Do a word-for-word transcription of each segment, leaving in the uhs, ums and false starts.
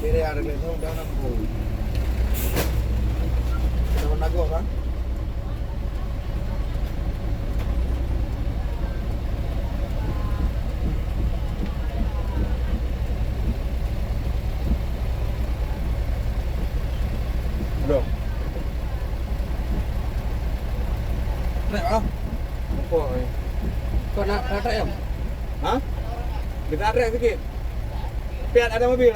Kira ada kelihatan udah nampu. Kita pernah gok kan? Belum. Trek ah. Apa ni? Kau nak, nak trek, Om? Ha? Kita trek sikit. Piat ada mobil.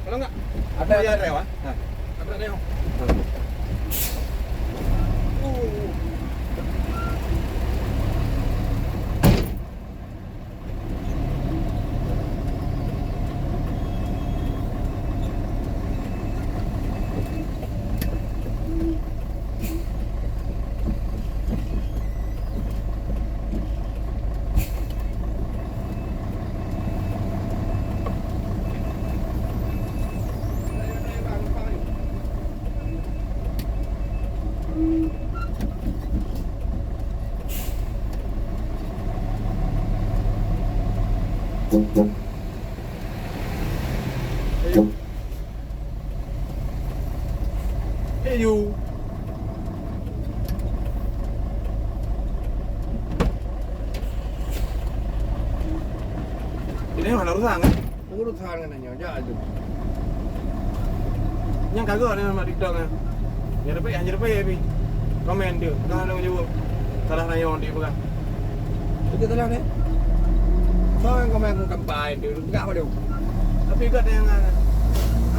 Kalau enggak, ada yang lewat. Nah. Ada yang lewat. Ayo. Ini mana urusan kan? Urusan kan nyoe, jak tu. Nyang kagok ni nama TikTok kan. Nyerepek, nyerepek pi. Komen tu. Dah ada jawab. Salah nanya orang dia pegang. Betul salah ni. Kau yang komen aku kampai tu. Pegang apa tu? Tapi kat yang ada.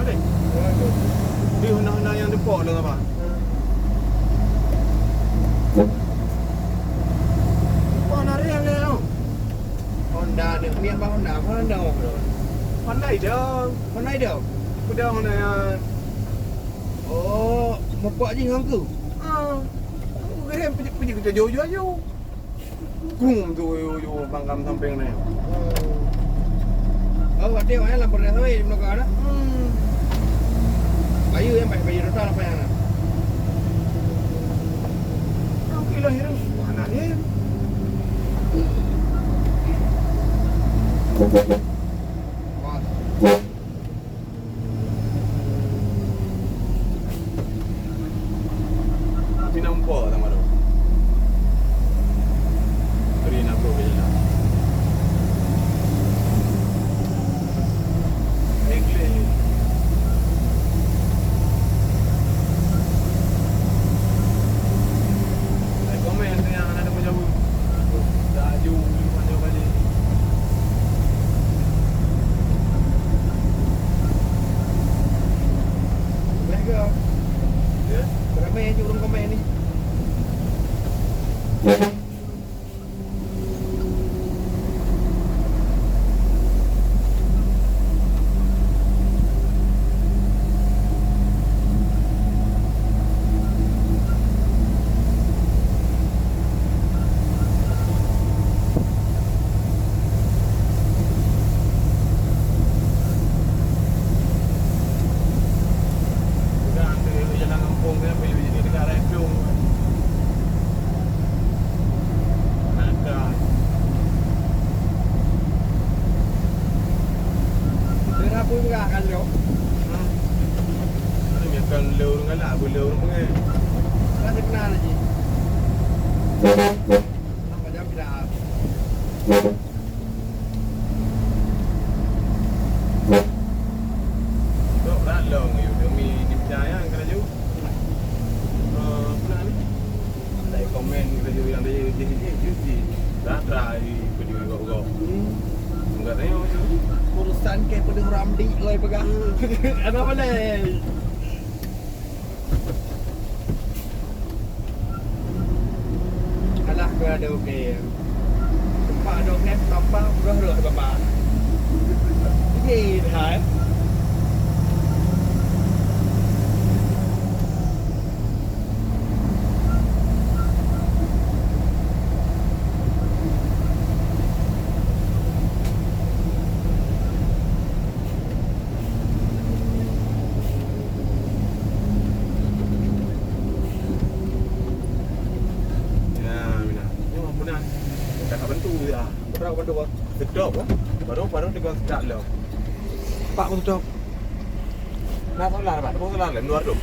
Ada. Di undang-undang yang depok tu apa? Wah, nari yang dia tu. Honda ni, niat bak Honda, apa Honda apa tu? Honda hitam. Honda hitam? Pedang Honda yang. Oh, meupak jih ngon ku? Ah. Aku kira pergi, pergi kerja jauh-jauh. Gung tu, yo, yo, pangkam samping ni. Oh, ada orang lam pernah sampai di belakang dah. Hmm. Bayu yang baik, bayu rota apa yang nak? Oke lah, Hiru. Mana dia? Wah. Tapi nampak tak malu. Beri nak bro je lah. English. Hai komen tu yang ada menjawab. Dah aju, aju balik. Boleh ke? Ya. Ramai je ureueng komen ni. Pegang tu, jalan kampung tu, apa yang jadi dekat Raifung. Nakal. Dia dah pun pegang kan, Jok? Hmm. Mana dia kan leu ureueng galak, apa leu ureueng pengen? Kan dia kenal lagi. Nampak jam dah. Dok brat long, you demi ni percaya kena ju. Eh, pernah ni? Ada komen kena ju yang dia, dia, dia, dia, dia. Dah try video gok-gok. Hmm. Enggak tengok tu. Urusan ke pedih Ramdi, oi, pegang. Ada apa, leh? Alah, keu ada okey. Tempat ada okey, tampak peuroh-roh Bapak. Okey, dah, eh. Ya, Mina. Nyoe pernah. Dah kat bantu ya. Pernah bantu, Bang? Sedap, Bang. Baru, baru tegur sedap lom. Pak pun sedap. Na solar, Pak. Teupeue solar lé, luar dum.